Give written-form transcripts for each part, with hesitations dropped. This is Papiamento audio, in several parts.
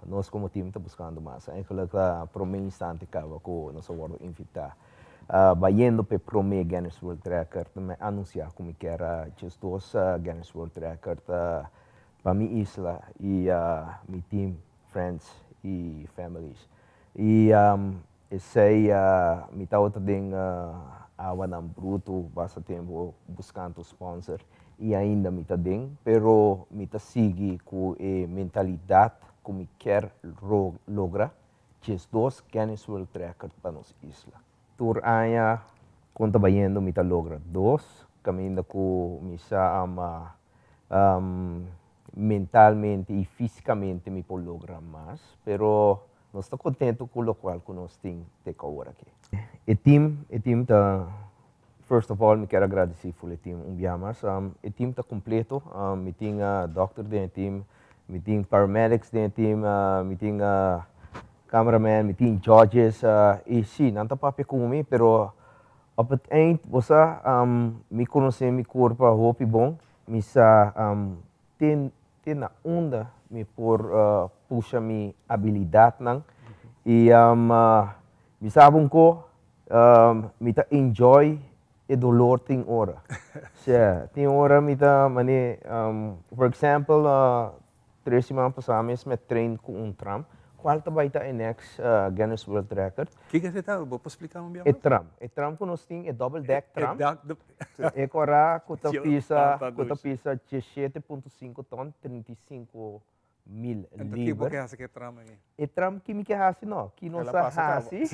Nos como team ta buscando mas. Eigenlijk prome instante caba cu nos a wordo invita, bayendo p'e prome Guinness World Record, mi a anuncia cu mi kier 12 Guinness World Record pa mi isla y mi team, friends y families. Y esey mi tabata den awanan bruto basta tempo buscando sponsor y ainda mi ta den, pero mi ta sigui cu e mentalidad cu mi kier logra 12 Guinness World Record pa nos isla. Tur aña con ta bayendo mi ta logra dos, caminda cu mi sa mentalmente y fisicamente mi por logra mas, pero nos ta contento cu locual cu nos tin te awor aki. E team ta, first of all, mi kier agradeci e team un biaha mas. E team ta completo, mi tin doctor den e team, mi tin paramedics den e team, mi tin cameraman, mi tin judges, y si, nan ta papia cu mi, pero op het eind, bo mi conoce mi curpa hopi bon, mi sa te na unda mi por pusha mi habilidad nan y mi sabi un co mi ta enjoy e dolor tin ora. Sea, tin ora mi ta mane, for example, 3 siman pasa mes mi a train cu un tram, cual ta bay ta e next Guinness World Record. Kico ta esey? Bo por splica un E tram, e tram cu nos tin, e double deck tram. E cora cu ta Tio, pisa, ta cu ta dushi. pisa 17.5 ton, 35 mil Anto, kico libra. bo haci cu e tram ey? E tram cu mi kier hasi, no, cu nos El a pasa caba. hasi,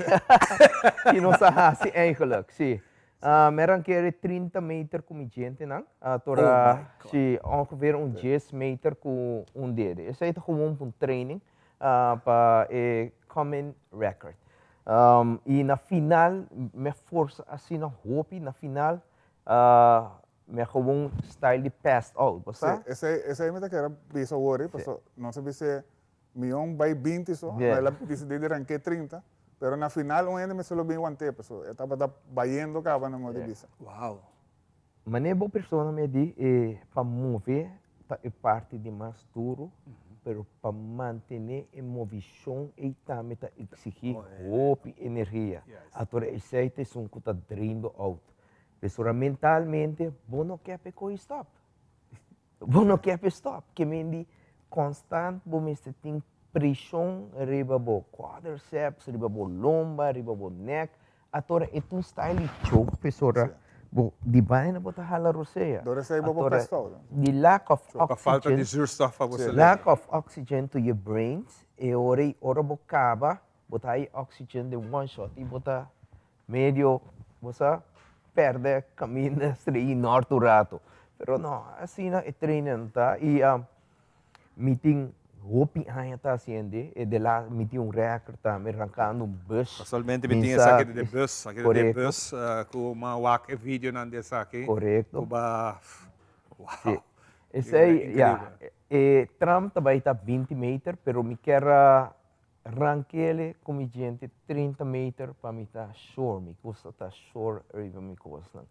cu nos hasi eigenlijk, si. Mi a ranca 30 meter cu mi djentenan, Oh tora, my God. Si, ongeveer un 10 meter cu un dede. Esey ta gewoon un training pa e coming record. Y na final, mi a forsa asina hopi, na final, mi gewoon style di passed out, Si, sabi? Esey mi ta kier bisa worry, paso nos a bisa miyon bay 20 so, el a decidi di ranca 30, pero na final un hende mester lo bin want'e, paso e tabata bayendo caba na modo di bisa. Mane bo persona mi di pa move ta e parti di mas duro, pero pa mantene e movecion e tambe ta exigi hopi energia. Anto esey ta esun cu ta drain out. Pero mentalmente, bo no kier pe coy stop. Bo no kier pe stop. Kiermen di constant bo mester tin presion riba bo quadriceps, riba bo lomba, riba bo nek. Anto e ta un style di choke pesora bo di baina bo ta hala rosea. Door esey bo Anto passed out. di lack of Pa falta oxygen di zuurstof pa bo lack of oxygen to your brains e ora ora bo caba bo ta haya oxygen de one shot y bo ta medio bo sa perde camina straight norte un rato, pero no asina e training ta y mi tin hopi aña ta haciendo e de la mi tin un record tambe rancando un bus. Casualmente mi Mi tin esaki di bus, aki di bus, cu m'a wak e video nan di esaki. Cu ba, wow. Si. Esey, ja, e tram ta bay ta 20 meter, pero mi kier ranc'e cu mi djente 30 meter pa mi ta sure, mi gusta ta sure riba mi cosnan.